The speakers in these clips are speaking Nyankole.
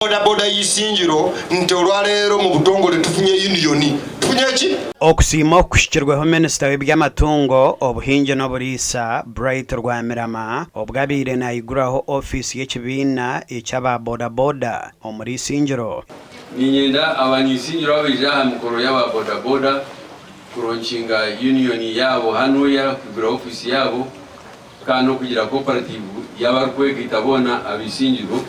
Bodaboda y'eisingiro nti olwaleero mu butongole tufunye yuniyoni. Tufunye ki? Okusiima oku kuhikirweho Minisita w'eby'amatungo, obuhingi n'oburiisa, Bright Rwamirama obwo abaire nayiguraho ofiisi y'ekibiina eky'aba boda boda omuri Isingiro. Niinyenda abanyaisingiro abaija aha mikoro y'aba boda boda kuronkinga yuniyoni yaabo hanuya, kwiguraho ofiisi yaabo kandi n'okugira cooperative y'abarikwegaita boona ab'eisingiro.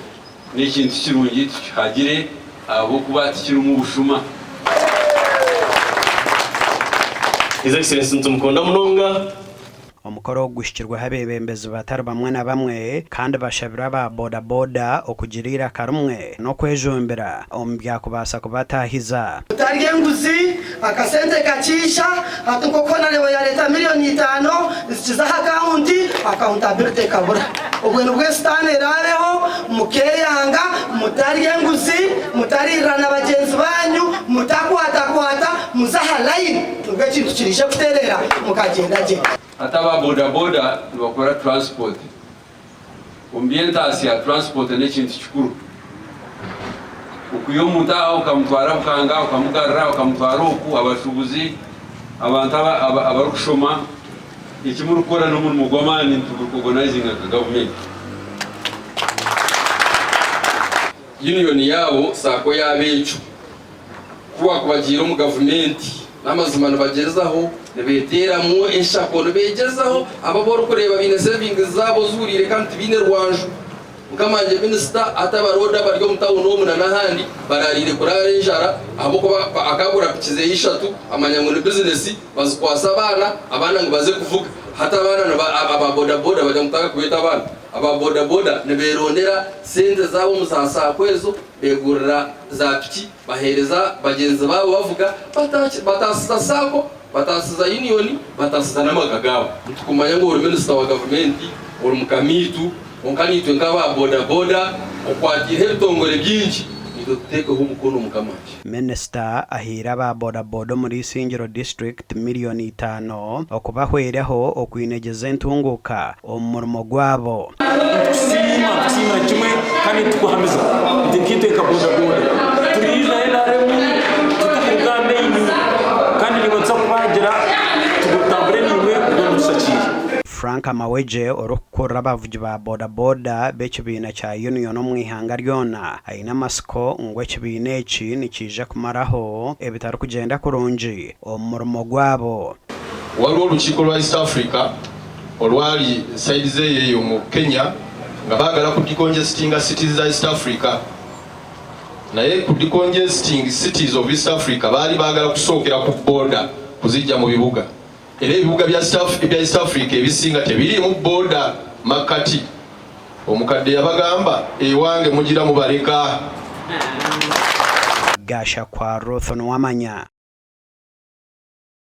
N'ekintu kirungi tukihagire ahabw'okuba tikirimu bushuma. His Excellency nitumukunda munonga. Omukoro ogu guhikirweho abeebembezi batari bamwe na bamwe kandi bashabire aba boda boda okugira eiraka rimwe n'okwejumbira omu byakubaasa kubataahiza. Mutarya enguzi, akasente kakiija, hati nk'oku Honarebo yareeta miriyoni itaano nzikiza aha akawunti, accountability ekabura. Obwe nibwo sitaane eraabeho, mukeyanga, mutarya enguzi, mutariirira na bagyenzi baanyu, mutakwatakwata, muze aha layini nibwo ekintu kiraije kutereera mukagyenda gye. Hati aba boda boda nibakora transport. Omu by'entaasya, transport n'ekintu kikuru. Okwiha omuntu aha okamutwara Bukanga, okamugarura, okamutwara oku, abashuubuzi, abantu abarikushoma, eki murikukora n'omurimo gw'amaani nitugurecognizinga nka gavumenti. Union yaabo Sacco y'abeecumi. Ku waakubagiire omu gavumenti, n'amazima nibagyezaho, nibeeteeramu enshako, nibegyezaho. Abo abu orikureeba baine savings zaabo ozihuriire kandi tibaine rwanju. Mukama wangye minisita, hati abarooda abari omu tawuni omu na n'ahandi baraariire kuraara enjara ahabw'okuba akagura piki ze ishatu amanya ngu ni bizinesi, bazikwatsa abaana, abaana ngu baze kuvuga. Hati abaana aba bodaboda bari ngu kubeeta abaana, aba bodaboda nibeerondera sente zaabo omu za saako ezo, Beegurira za piki baheereza bagyenzi baabo bavuga, bataasiza saako, bataasiza yuniyoni, bataasiza n'amaka gaabo. Nitukumanya ngu ori minisita wa gavumenti, ori mukama-itwe, kwonka naitwe nk'aba bodaboda okwatiireho ebitongore bingi, naitwe tuteekeho omukono mukama wangye. Minisita ahaire aba bodaboda omuri Isingiro District miriyoni itaano okubahweraho okwinegyeza entunguuka omu murimo gwabo. Nitukusiima, nitukusiimira kimwe kandi nitukuhamiza nti nkaitwe nka boda boda turiija NRM titurikurugamba amaino kandi naimwe nituza kubagira tugutambure naimwe gube mutushakiire. Frank Mawejje orikukurira abavugi ba boda boda b'ekibiina kya Union omu ihanga ryona aine amatsiko ngu ekibiina eki nikiija kumaraho ebitarikugyenda kurungi omu murimo gwabo. Waliwo olukiiko lwa East Africa olwali side zeeyo eyo mu Kenya nga baagala ku decongestinga cities za East Africa naye ku decongesting cities of East Africa baali baagala kusookera ku border kuzijja mu bibuga era ebibuga bya East Africa ebisinga tebiriimu border makkati omukadde yabagamba ewange mugira mubaleka. Gashakwa Ruth Nuwamanya.